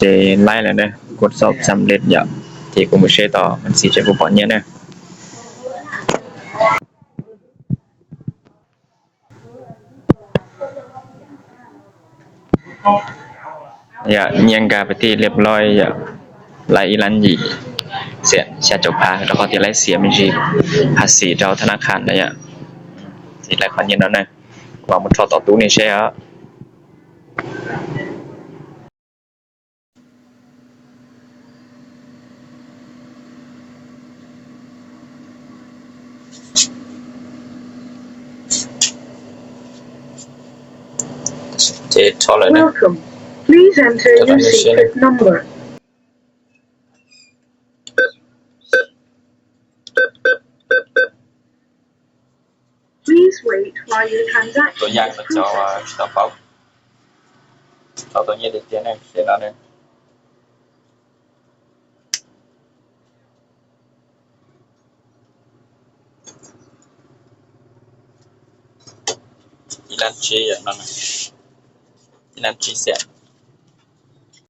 Ces laib lawm na, kuv xob xam lej yom, ces kuv mus seb tom mas xis tseem kuv pom nyiaj na. Yom, nyiaj nkag pem tij liab plob yom, laib ib lab yim xiam xya caum phav rau qhov tias laib xiam me ntsis phav xis rau tha na khas na yom. Ces laib qhov nyiaj no na, kuv mam mus rho tom tub nej seb os. Ces rho lawm na. Tus yaj tus cov tsis tau paub, tau tus nyiaj tiag tiag ne, ces no ne. Ib lab tsib, ib lab tsib xiam.